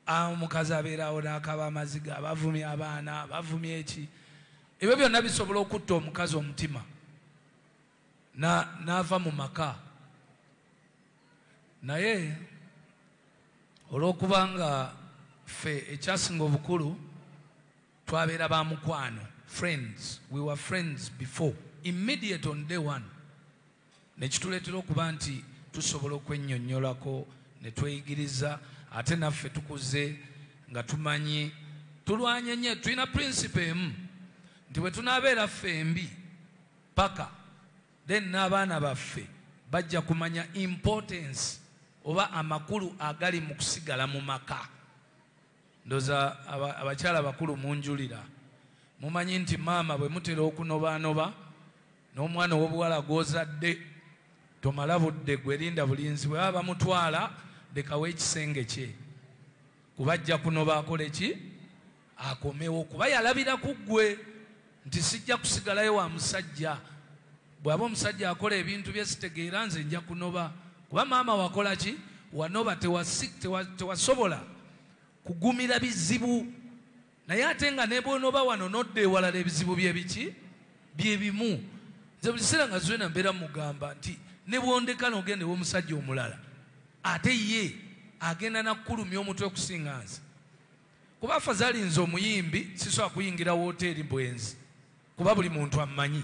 Omukazi abeerawo n'akaba amaziga, bavumye abaana, bavumye eki. Ebyo byonna bisobola okutta omukazi omutima n'ava mu maka. Naye olw'okubanga ffe ekyasinga obukulu twabeera ba mukwano, friends, we were friends before, immediate on day one, nekituleetera okuba nti tusobola okwennyonnyolako ne tweyigiriza. Ate naffe tukuze nga tumanyi tulwanye nnyo, tulina principle emu nti bwe tunaabeera ffembi paka then n'abaana baffe bajja kumanya importance oba amakulu agali mu kusigala mu maka. Ndowooza abakyala bakulu munjulira, mumanyi nti maama bwe mutera okunobaanoba n'omwana ow'obuwala gw'ozadde tomala budde, gwerinda bulinzi, bwe baba bamutwala lekawo ekisenge kye, kuba ajja kunoba akole ki, akomewo, kuba yalabira ku ggwe nti sijja kusigalayo wa musajja. Bw'aba omusajja akola ebintu bye sitegeera, nze nja kunoba, kuba maama wakola ki, wanoba, tewasobola kugumira bizibu. Naye ate nga ne bw'onoba wano n'odda ewalala ebizibu bye biki, bye bimu. Nze buli kiseera nga Zuena mbeera mugamba nti ne bw'ondeka n'ogenda ew'omusajja omulala, ate ye agenda nakukulumya omutwe okusinga nze. Kuba afazaali nze omuyimbi sisobola kuyingira wooteeri bwenzi, kuba buli muntu ammanyi.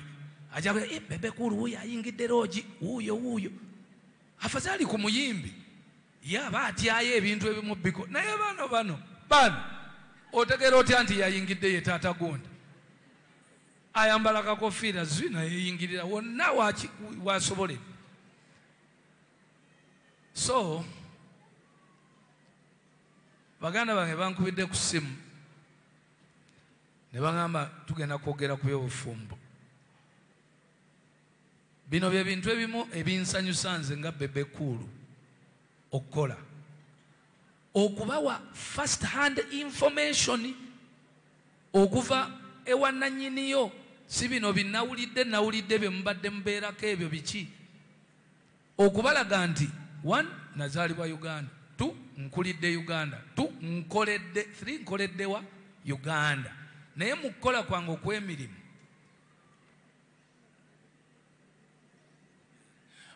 Ajja kuba, Bebe Cool wuuyo ayingidde loogi, wuuyo wuuyo. Afazaali ku muyimbi ye aba atyayo ebintu ebimu biko. Naye bano bano bano otegeera otya nti yayingidde ye taata gundi? Ayambala kakofiira zwi naye yeyingirira wonna wasoboledde. So baganda bange bankubidde ku ssimu ne baŋŋamba tugenda kwogera ku by'obufumbo. Bino bye bintu ebimu ebinsanyusa nze nga Bebe Cool okukola, okubawa first hand information okuva ewa nannyiniyo. Si bino binawulidde nawulidde bye mubadde mubeerako ebyo biki, okubalaga nti 1 nazaalibwa Uganda, 2 nkulidde Uganda, 2 nkoledde, 3 nkoledde wa Uganda. Naye mu kukola kwange okw'emirimu,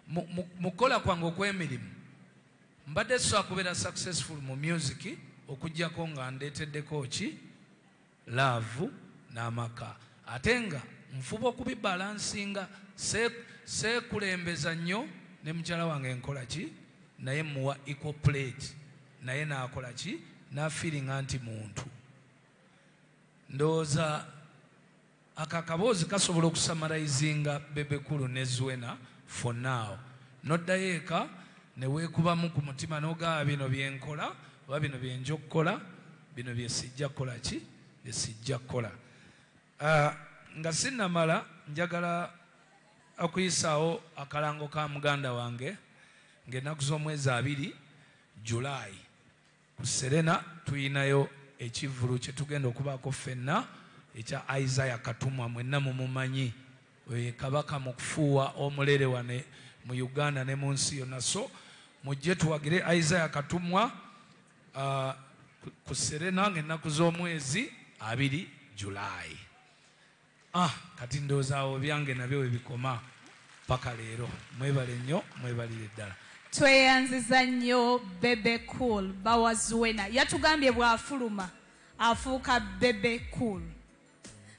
mu kukola kwange okw'emirimu mbadde sisobola kubeera successful mu music okuggyako nga ndeeteddeko ki love n'amaka, ate nga nfuba okubibalansinga. Seekulembeza nnyo ne mukyala wange nkola ki naye, muwa equal plate, naye n'akola ki, n'afeelinga nti muntu. Ndowooza aka akaboozi kasobola okusummarizinga Bebe Cool ne Zuena for now. N'oddayo eka ne weekubamu ku mutima n'ogamba bino bye nkola oba bino bye nja okukola, bino bye sijja kukola ki, bye sijja kukola. Nga sinnamala njagala okuyisaawo akalango ka muganda wange ng'ennaku z'omwezi 2 July ku Serena tuyinayo ekivvulu kye tugenda okubaako ffenna ekya Isaiah Katumwa. Mwenna mumumanyi, oyo ye kabaka mu kufuuwa omulere wane mu Uganda ne mu nsi yonna. So mujje tuwagire Isaiah Katumwa ku Serena ng'ennaku z'omwezi 2 July. Kati ndowooza awo byange nabyo we bikoma paka leero. Mwebale nnyo, mwebalire ddala. Tweyanziza nnyo Bebe Cool bawa Zuena. Yatugambye bw'afuluma afuuka Bebe Cool.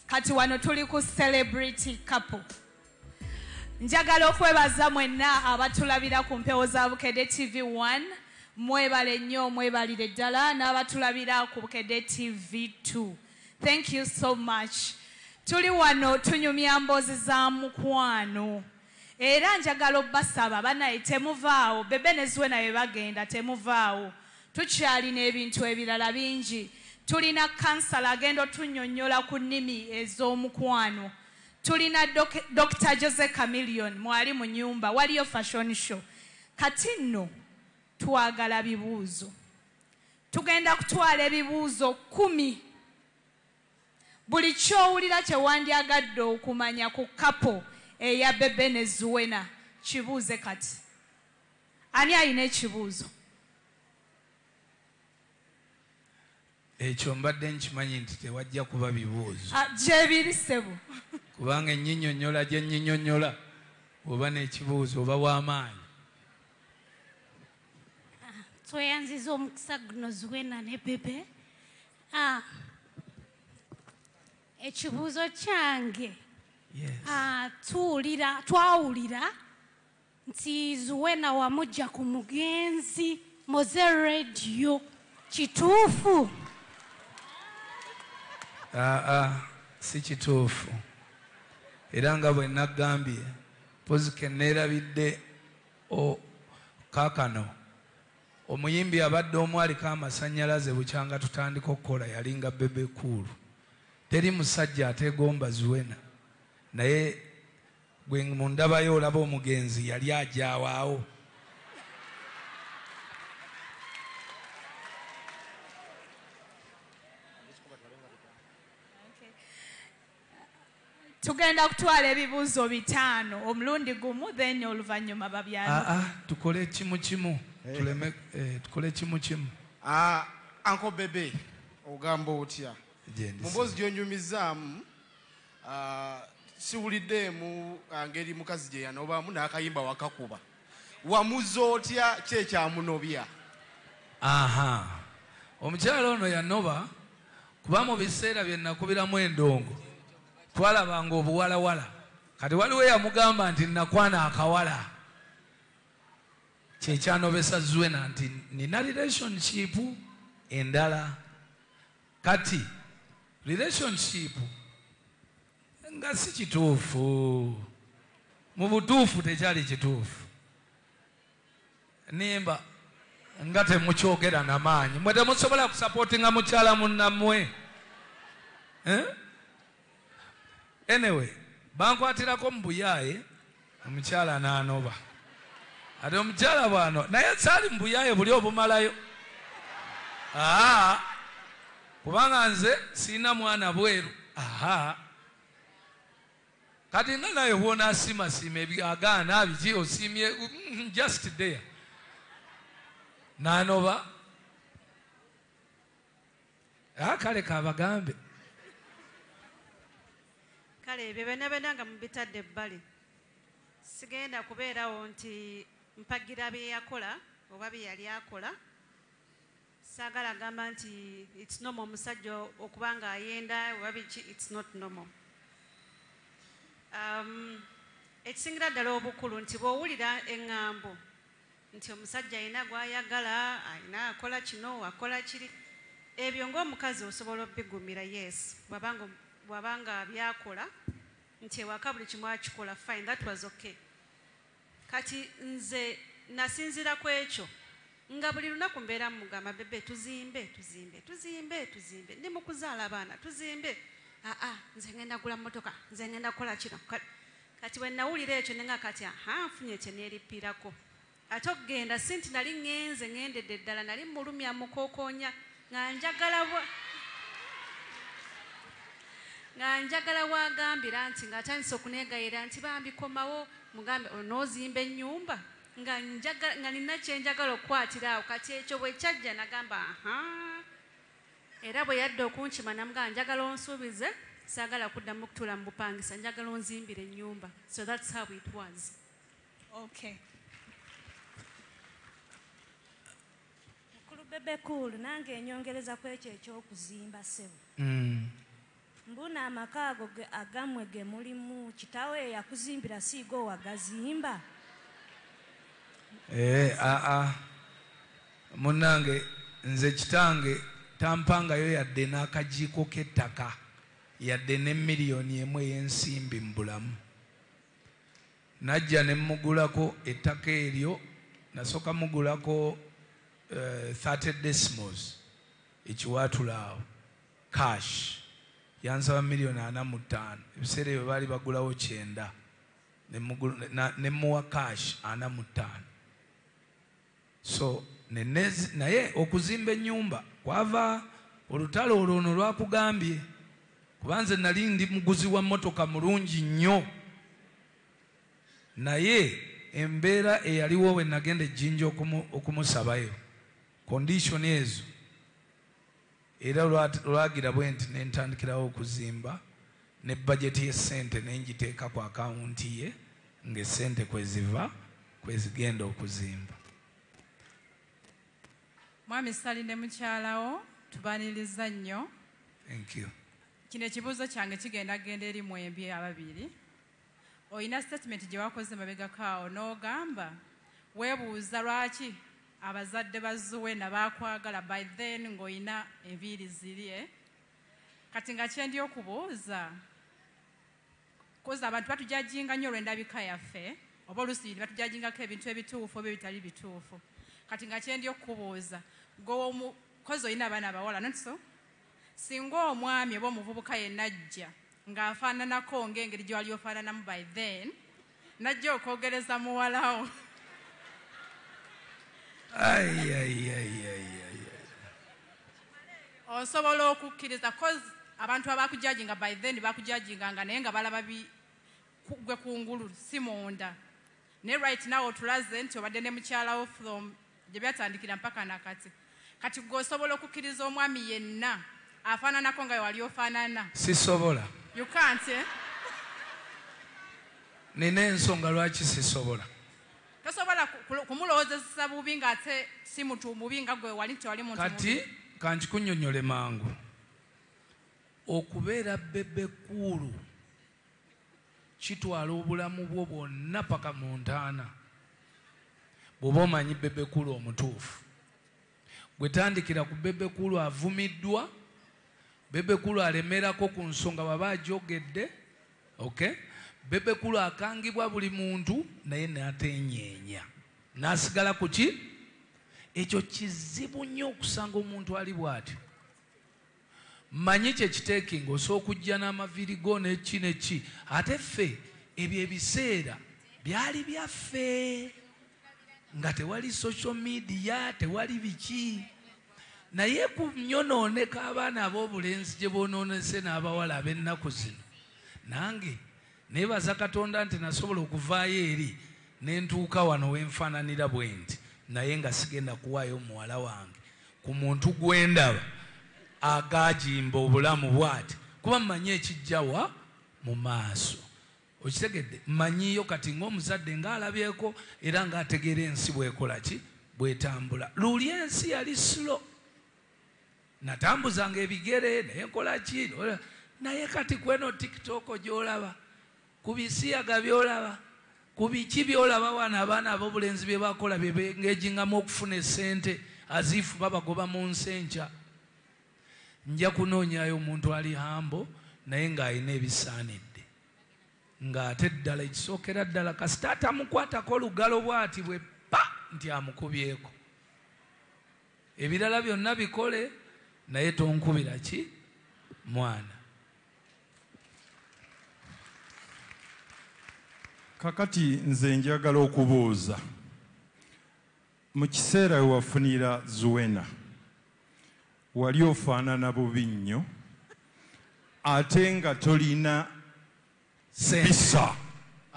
Kati wano tuli ku celebrity couple. Njagala okwebaza mwenna abatulabira ku mpewo za Bukedde TV 1, mwebale nnyo, mwebalire ddala, n'abatulabira ku Bukedde TV 2. Thank you so much. Tuli wano tunyumya mboozi za mukwano. Era njagala obbasaba banaye temuvaawo, Bebe ne Zuena bye bagenda temuvaawo. Tukyalina ebintu ebirala bingi. Tulina kansala agenda otunnyonnyola ku nnimi ez'omukwano. Tulina Dr. Jose Chameleone mwali mu nnyumba, waliyo fashion show. Kati nno twagala bibuuzo. Tugenda kutwala ebibuuzo 10. Buli ky'owulira kye wandyagadde okumanya ku couple eya Bebe ne Zuena kibuuze kati. Ani alina ekibuuzo? Ekyo mbadde nkimanyi nti tewajja kuba bibuuzo. Gyebiri ssebo. Kubanga ennyinyonnyola gye nnyinyonnyola oba n'ekibuuzo oba w'amaanyi. Tweyanziza omukisa guno Zuena ne Bebe. Ekibuuzo kyange. Twawulira nti Zuena wamujja ku mugenzi Mowzey Radio. Kituufu? Si kituufu. Era nga bwe nagambye mpozi ke neerabidde kaakano omuyimbi abadde omu aliko amasannyalaze bukyanga tutandika okukola yalinga Bebe Cool. Teri musajja ateegomba Zuena, naye gwe mundabayo olaba omugenzi yali ajaawaawo. Tugenda kutwala ebibuuzo 5 omulundi gumu, then oluvannyuma babyana. Tukole kimu kimu. Tuleme tukole kimu kimu. Uncle Bebe ogamba otya? Mu mboozi gy'onyumizaamu siwuliddeemu ngeri mukazi gye yanobamu n'akayimba wakakuba. Wamuza otya ki ekyamunobya? Omukyala ono yanoba kuba mu biseera bye nakubiramu endongo twalabanga obuwalawala. Kati waliwo yamugamba nti nakwana akawala. Kyekyanobesa Zuena nti nina relationship endala. Kati relationship nga si kituufu. Mu butuufu tekyali kituufu. Nimba nga temukyogera namaanyi. Mwe temusobola kusupportinga mukyala munnammwe. Anyway, bankwatirako mu buyaaye omukyala n'anoba. Ate omukyala bw'ano naye saali mu buyaaye buli obumalayo. Kubanga nze sirina mwana bweru. Kati nga naye bw'onaasiimasiima agaana biki osiimye just there. N'anoba. Kale kabagambe. Kale ebyo byonna byonna nga mubitadde ebbali, sigenda kubeerawo nti mpagira bye yakola oba bye yali akola. Saagala gamba nti it's normal omusajja okuba nga ayenda oba biki, it's not normal. Ekisingira ddala obukulu nti bw'owulira eŋŋambo nti omusajja alina gw'ayagala, alina akola kino, akola kiri, ebyo ng'omukazi osobola obbigumira, yes, bw'abanga byakola nti ewaka buli kimu akikola, fine, that was okay. Kati nze nasinziira ku ekyo nga buli lunaku mbeera mugamba Bebe tuzimbe, tuzimbe, tuzimbe, tuzimbe, ndi mu kuzaala abaana, tuzimbe. Nze ngenda gula mmotoka, nze ngenda kukola kino. Kati bwe nawulira ekyo ne nga kati nfunye kye neerippirako. Ate okugenda si nti nali ŋŋenze ŋŋendedde ddala, nali mulumya mukookonya nga njagala wagambira nti ng'atandise okuneegayira nti bambi komawo mugambe onoozimba ennyumba, nga nina kye njagala okukwatira awo. Kati ekyo bwe kyajja nagamba Era bwe yadda okunkima namugamba njagala onsuubize, saagala kuddamu kutuula mu bupangisa, njagala onzimbire ennyumba. So that's how it was. Okay. Mukulu Bebe Cool nange enyongereza ku ekyo eky'okuzimba ssebo. Mbuna amaka ago agammwe ge mulimu kitaawe yakuzimbira siigo wagazimba. Munnange nze kitange tampangayo yadde n'akajiiko k'ettaka yadde ne miliyoni 1 ey'ensimbi mu bulamu. Najja ne mmugulako ettaka eryo, nasooka mugulako 30 decimals ekiwaatula awo cash. Yansaba miliyoni 45. Ebiseera ebyo baali bagulawo 90. Ne mmuwa cash 45. So naye okuzimba ennyumba kwava olutalo olwo ono lwakugambye, kuba nze nali ndi muguzi wa mmotoka mulungi nnyo, naye embeera eyaliwo we nagenda ejjinja okumusabayo condition ezo Era olwagira bwe nti ne ntandikirawo okuzimba ne bajeti y'essente ne ngiteeka ku akawunti ye ng'essente kwe ziva kwe zigenda okuzimba. Mwami Ssali ne mukyalawo, tubaniriza nnyo. Thank you. Kino ekibuuzo kyange kigenda genda eri mwembi ababiri. Olina statement gye wakoze mabegako awo n'ogamba weebuuza lwaki abazadde ba Zuena baakwagala by then ng'olina enviiri ziri, eh? Kati nga kyendi okubuuza, koza abantu batujajinga nnyo olw'endabika yaffe, oba oluusi batujajingako ebintu ebituufu oba ebitali bituufu. Kati nga kyendi okubuuza, gwe omukozi olina abaana abawala, not so? Singa omwami oba omuvubuka yenna ajja ng'afaananako ng'engeri gye wali ofaananamu by then, najja okwogereza muwalawo. Ai, ai, ai, ai, ai. Osobola okukkiriza, cause abantu abakujajinga by then bakujajinganga naye nga balaba gwe kungulu si munda. Naye right now otulaze nti obadde ne mukyalawo from gye byatandikira mpaka nakati. Kati gwe osobola okukkiriza omwami yenna afaananako nga wali ofaanana? Sisobola. You can't, eh? Nina ensonga lwaki sisobola. Tosobola kumulowoozesa bubi ng'ate si muntu mubi nga gwe wali nti wali muntu mubi. Kati kankikunnyonnyole mangu. Okubeera Bebe Cool kitwala obulamu bwo bwonna paka mu ntaana. Bw'oba omanyi Bebe Cool omutuufu, gwe tandikira ku Bebe Cool avumiddwa, Bebe Cool alemerako ku nsonga baba ajogedde, okay? Bebe Cool akangibwa buli muntu naye n'atenyeenya, n'asigala ku ki? Ekyo kizibu nnyo okusanga omuntu ali bw'atyo. Mmanyi kye kiteekinga, osobola okujja n'amaviiri go n'eki n'eki, ate ffe ebyo ebiseera byali byaffe nga tewali social media, tewali biki. Naye ku nnyonooneka abaana ab'obulenzi gye boonoonese n'abawala ab'ennaku zino, nange neebaza Katonda nti nasobola okuvaayo eri ne ntuuka wano we nfaananira bwe nti, naye nga sigenda kuwaayo muwala wange ku muntu gwe ndaba agaajimba obulamu bw'ati, kuba mmanyi ekijjawa mu maaso. Okitegedde? Mmanyiyo kati ng'omuzadde ng'alabyeko era ng'ategeera ensi bw'ekola ki, bw'etambula. Luli ensi yali slow, natambuzanga ebigere naye nkola ki, naye kati kweno TikTok gy'olaba, ku bisiyaga by'olaba, ku biki by'olaba wano abaana ab'obulenzi bye bakola bye bengeejingamu okufuna essente aziifu babagoba mu nsi enkya. Nja kunoonyayo omuntu ali humble naye ng'alina ebisaanidde, ng'ate ddala ekisookera ddala kasita atamukwatako olugalo bw'ati bwe pa nti amukubyeko. Ebirala byonna bikole naye tonkubira ki mwana. Kakati nze njagala okubuuza, mu kiseera we wafunira Zuena wali ofaanana bubi nnyo ate nga tolina mpisa,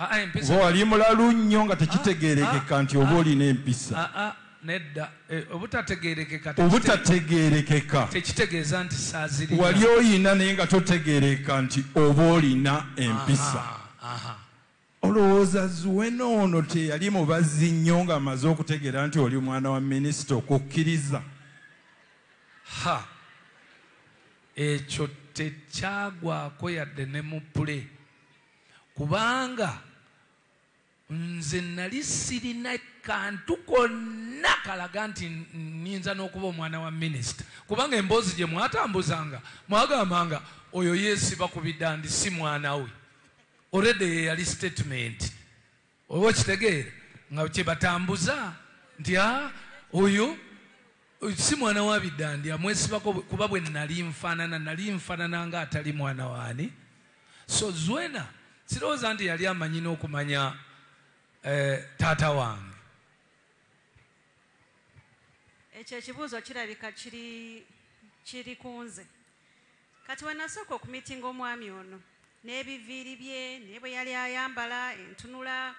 Empisa. Oba wali mulalu nnyo nga tekitegeerekeka nti oba olina empisa. Nedda, obutategeerekeka Obutategeerekeka tekitegeeza nti saazirina. Wali oyina naye nga totegeereka nti oba olina empisa. Olowooza Zuena ono teyali mubazzi nnyo ng'amaze okutegeera nti oli mwana wa minisita okukkiriza? Ha, ekyo tekyagwako yadde ne mu pule, kubanga nze nali sirina kantu konna kalaga nti nnyinza n'okuba omwana wa minisita, kubanga emboozi gye mwatambuzanga mwagambanga oyo yeesiba ku bidandi si mwana we. Already ye yali statement, oba okitegeera nga kye batambuza nti oyo si mwana wa bidandi amwesibako, kuba bwe nali nfaanana, nali nfaanana nga atali mwana waani. So Zuena sirowooza nti yali amanyi n'okumanya taata wange. Ekyo ekibuuzo kirabika kiri ku nze. Kati we nasooka okumiitinga omwami ono n'ebiviiri bye naye bwe yali ayambala entunula,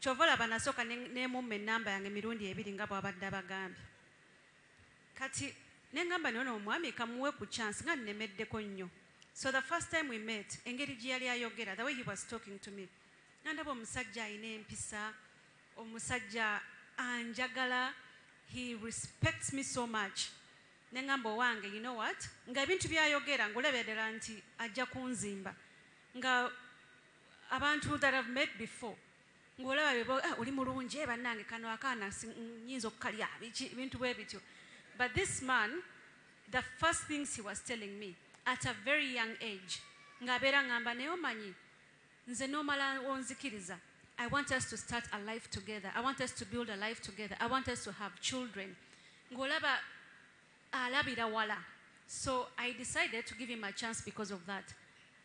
kyova olaba nasooka nemumma ennamba yange emirundi ebiri nga bw'abadde abagambye. Kati Nengamba nono omwami kamuwe ku chance nga nnemeddeko nnyo. So the first time we met, engeri gye yali ayogera, the way he was talking to me, nandaba omusajja alina empisa, omusajja anjagala, he respects me so much. Nengamba owange, you know what? Nga ebintu byayogera ng'olabira ddala nti ajja kunzimba. Nga abantu that I've met before, ng'olaba ah, oli mulungi bannange kano akaana nnyinza okukalya ebintu bwe bityo. But this man, the first things he was telling me at a very young age, ng'abeera ngamba naye omanyi nze n'omala onzikiriza, I want us to start a life together. I want us to build a life together. I want us to have children. Ng'olaba alabira wala. So I decided to give him a chance because of that.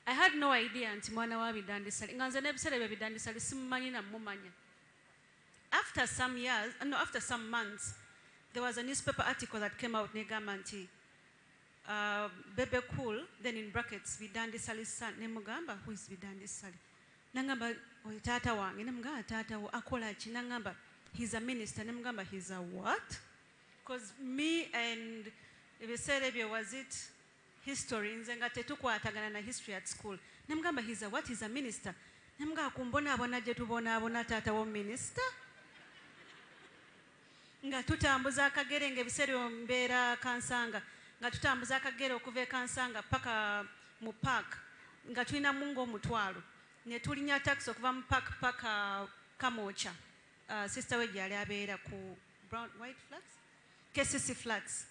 I had no idea nti mwana wa Bidandi Ssali. Nga nze n'ebiseera ebyo Bidandi Ssali simumanyi namumanya. After some years, no, after some months, there was a newspaper article that came out negamba nti Bebe Cool, then in brackets, Bidandi Ssali's son. Nemugamba, who is Bidandi Ssali? Nangamba, oyo taata wange. Nemugamba, taata wo akola ki? Nangamba, he's a minister. Nemugamba, he's a what? Because me and ebiseera ebyo was it history, nze nga tetukwatagana na history at school. Nemugamba, he's a what? He's a minister. Nemugamba, kumbonaabona gye tubonaabona taata wo minister? Nga tutambuza akagere ng'ebiseera ebyo mbeera Kansanga, nga tutambuza akagere okuva e Kansanga paka mu park, nga tulinamu ng'omutwalo, ne tulinya taxi okuva mu park paka Kamwokya. Sister we gyali abeera ku brown white flats, KCC flats.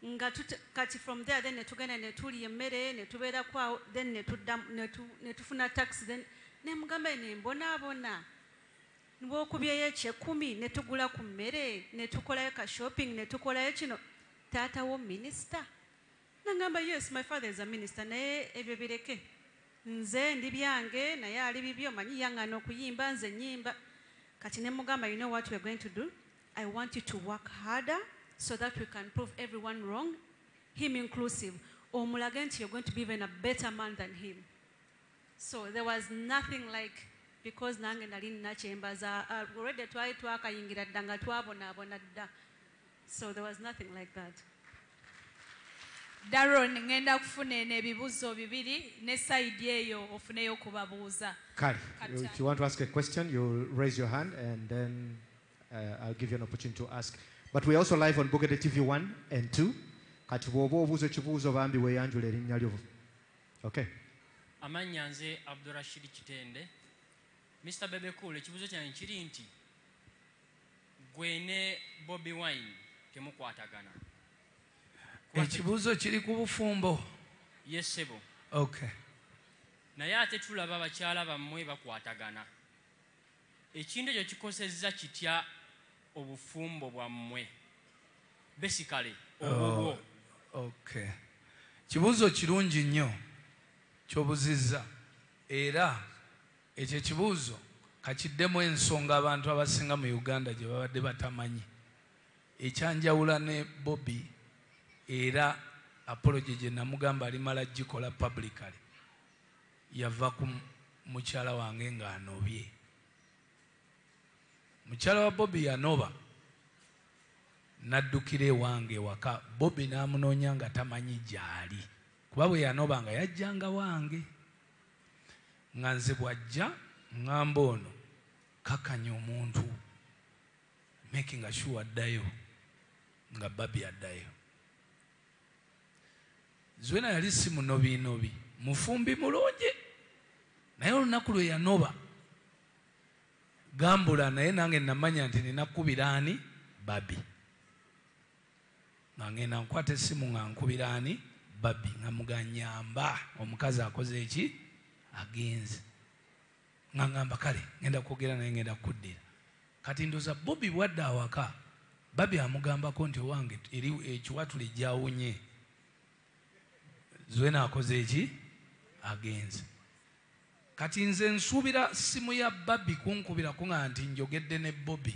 Nga kati from there then ne tugenda ne tulya emmere ne tubeerako awo, then ne tudda ne tufuna taxi, then ne mugamba ne mbonaabona bw'okubyeyo ekyekumi ne tugula ku mmere ne tukolayo ka shopping ne tukolayo kino, taata wo minisita? Nangamba, yes, my father is a minister, naye ebyo bireke, nze ndi byange naye ali bibyo, omanyi yaŋŋaana okuyimba, nze nnyimba. Kati ne mugamba, you know what we are going to do? I want you to work harder so that we can prove everyone wrong, him inclusive. Omulage nti you're going to be even a better man than him. So there was nothing like, because nange nali nina kyembaza, already twali twakayingira dda nga twabonaabona dda. So there was nothing like that. Daron, ngenda kufuna eno ebibuuzo bibiri ne side eyo ofuneyo okubabuuza. Kale, if you want to ask a question, you'll raise your hand and then I'll give you an opportunity to ask. But we're also live on Bukedde TV 1 and 2. Kati bw'oba obuuza ekibuuzo bambi weeyanjula erinnya lyo. Okay. Amannya nze Abdurashid Kitende. Mr. Bebe Cool, ekibuuzo kyange kiri nti gwe ne Bobi Wine temukwatagana. Ekibuuzo kiri ku bufumbo? Yes, ssebo. Okay. Naye ate tulaba bakyala bammwe bakwatagana. Ekintu ekyo kikosezza kitya obufumbo bwammwe? Basically, obubwo. Okay. Kibuuzo kirungi nnyo ky'obuzizza, era ekyo ekibuuzo kakiddemu ensonga abantu abasinga mu Uganda gye babadde batamanyi. Ekyanjawula ne Bobi, era apology gye namugamba alimala gikola publicly, yava ku mukyala wange ng'anobye. Mukyala wa Bobi yanoba n'addukira ewange ewaka, Bobi n'amunoonya nga tamanyi gy'ali, kuba bwe yanoba nga yajjanga wange, nga nze bw'ajja ŋŋamba ono kakanya omuntu making sure addayo, nga Babi addayo. Zuena yali si munobinobi, mufumbi mulungi, naye olunaku lwe yanoba gambula, naye nange namanya nti nina kkubira ani Babi, nga ngenda nkwata essimu nga nkubira ani Babi, nga muganyamba omukazi akoze eki agenze, nga ngamba kale ngenda kwogera naye ngenda kuddira. Kati ndoza Bobi bwadda awaka, Babi amugambako nti owange eri ekiwatule gyawunye, Zuena akoze eki agenze. Kati nze nsuubira simu ya Babi kunkubira kuŋŋamba nti njogedde ne Bobi.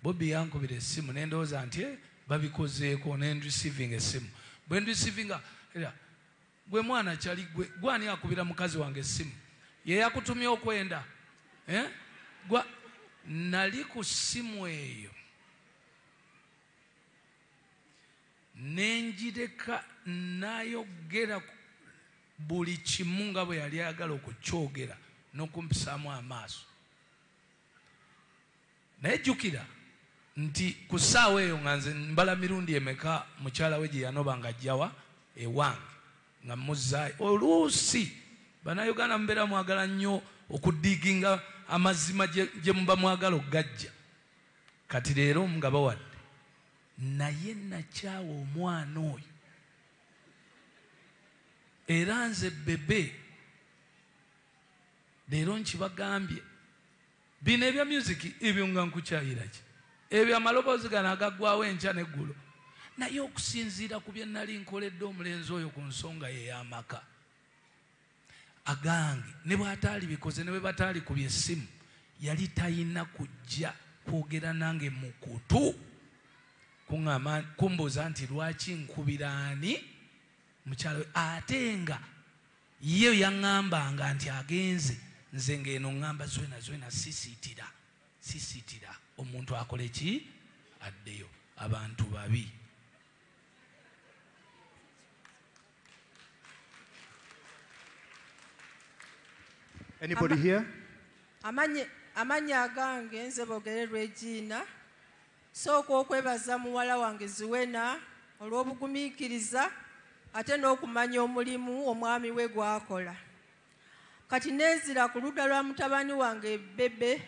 Bobi yankubira essimu ne ndowooza nti babikozeeko, ne nreceiving essimu. Bwe nreceivinga, gwe mwana kyali gwe, gwani akubira mukazi wange essimu? Ye yakutumye okwenda. Gwa nali ku ssimu eyo. Nenjireka nayogera buli kimu nga bwe yali ayagala okukyogera n'okumpisaamu amaaso. Naye jjukira nti ku ssaawa eyo nga nze mbala mirundi emeka mukyala we gye yanoba nga ajjawa ewange nga muzzaayo. Oluusi Bannayuganda mubeera mwagala nnyo okudiiginga amazima gye muba mwagala okugajja. Kati leero nga bawadde, naye nakyawa omwana oyo. Era nze Bebe leero nkibagambye, bino ebya music ebyo nga nkukyayira ki, ebyo amaloboozi gano agaggwawo enkya n'eggulo. Naye okusinziira ku bye nali nkoledde omulenzi oyo ku nsonga ye y'amaka agange, ne bw'ataali bikoze ne bwe bataali kubye essimu, yali talina kujja kwogera nange mu kutu kumbuuza nti lwaki nkubira ani mukyala we, ate nga ye yaŋŋambanga nti agenze, nze ng'eno ŋŋamba Zuena Zuena sisiitira sisiitira omuntu akole ki addeyo. Abantu babi. Anybody here? Amannya agange nze Bogere Regina. Sooka okwebaza muwala wange Zuena olw'obugumiikiriza ate n'okumanya omulimu omwami we gw'akola. Kati nenzira ku ludda lwa mutabani wange Bebe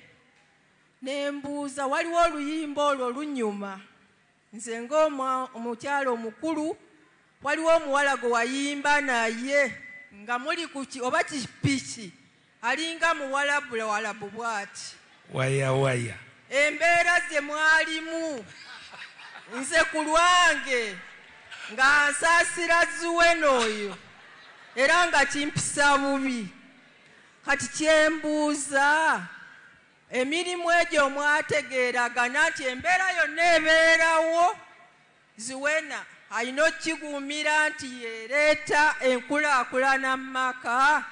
ne mbuuza, waliwo oluyimba olwo lunyuma. Nze ng'omukyala omukulu, waliwo omuwala gwe wayimba naye nga muli ku oba kipiki alinga muwalabu bw'ati. Waya waya. Embeera ze mwalimu nze ku lwange nga nsaasira Zuena oyo era nga kimpisa bubi. Kati kyembuuza, emirimu egyo mwategeeragana nti embeera yonna ebeerawo, Zuena alina okukigumira nti yereeta enkulaakulana mu maka?